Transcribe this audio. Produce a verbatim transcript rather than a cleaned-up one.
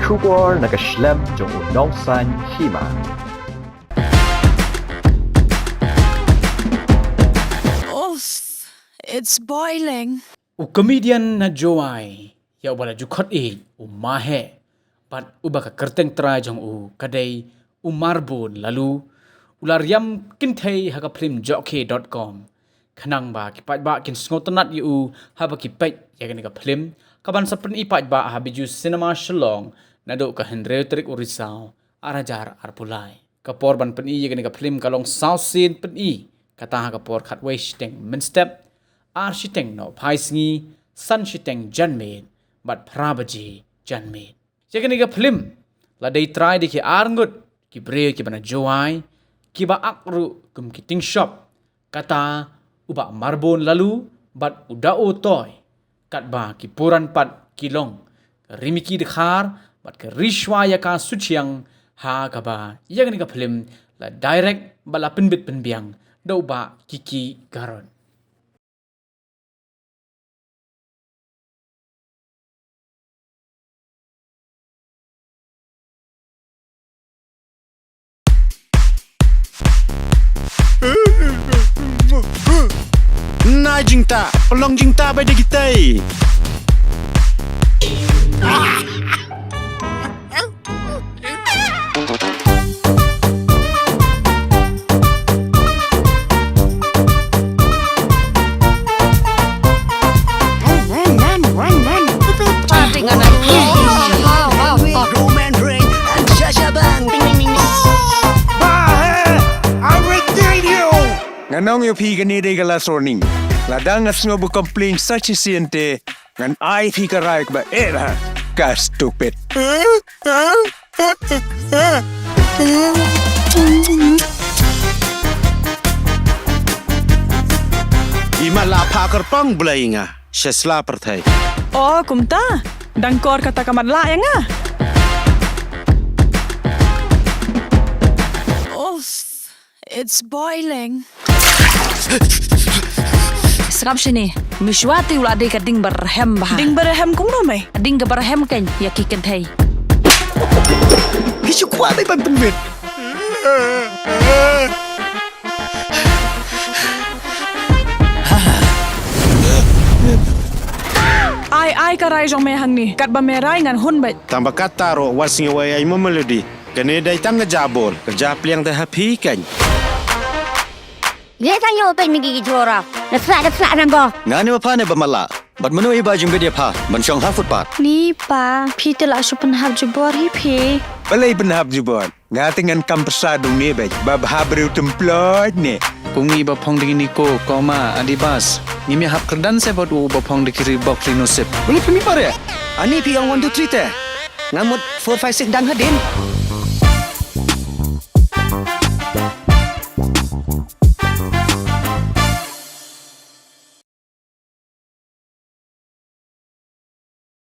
Khubor na ka shlem jong u nongsaiñ hima. Uff, it's boiling. U comedian na Jowai, ïa uba la ju khot ïa u Mahe, bad uba ka kyrteng trai jong u ka dei u Marbun Lalu, u la riam kynthei ha ka phlim Jokhe dot com. Khnang ba ki paidbah kin sngewtynnat ïa u haba ki peit ïa kane ka phlim, kaban sa pyni paidbah ha Bijou Cinema Shillong naduh ka hynriew tarik u Risaw, ar hajar arphew lai. Ka por ban pyni ïa kane ka phlim ka long saw sien pyni, kata ha ka por khatwei shiteng mynstep, ar shiteng nohphai sngi, san shiteng janmiet, bad phra baje janmiet. Ïa kane ka phlim la dei trai da ki arngut ki briew kiba na Jowai, kiba ak ruh kum ki tyngshop. Kata u Bah Marbun Lalu bad u Dao Toi, katba ki puran pat ki long ka Rimiki Dkhar bad ka Rishwa ïa ka Suchiang, ha kaba ïa kane ka phlim la direct bad la pynbit pynbiang da u Bah Kiki Garot. Na jingta, pynlong jingta ba dei kita. Roman Reigns and Sasha Banks. Bah, I will kill you. Nga ong ïa phi kane dei ka last warning. Lada nga sngew ba complain sa shisien te, ngan ai phi ka rai kaba eh bha. Ka stupid. Imat la pha kyrpang Blei nga sha sla pyrthei. Oh, kumta. Dang kor kata ka mat la ïa nga. Uff. It's boiling. Sngap shane, Mishwati u la dei ka ding barhem bha. Ding barhem kumno mei? Ding ka barhem kein ïa ki kynthei. Ki shu kwah dei ban pynwit. Ai, ai ka rai jong me hangne, katba me rai ngan hun beit. Tang ba kata ruh wat sngew ai mo melody. Kane dei tang ka jabol, ka japliang te ha phi kein. Ye tang ïoh peit mi ki jora. Na pla, na pla nang go. Nga ne ba pha ne ba mala. Bad mano i ba jingbit ïa pha ban shong ha footpath. Ni pa, phi te la shu pynhap jubor hi phi. Balei pynhap jubor? Nga te ngan kam pyrsa dung ne beit. Ba bha briew tymploi ne. Kong i ba phong dei ni ko, Koma, Adibas. Ngim ïa hap kyrdan se bad u ba phong dei ki Reebok Rhinosip. Balei phi mi pare? Ani phi ong one two three te. Nga mut four five six dang hadien.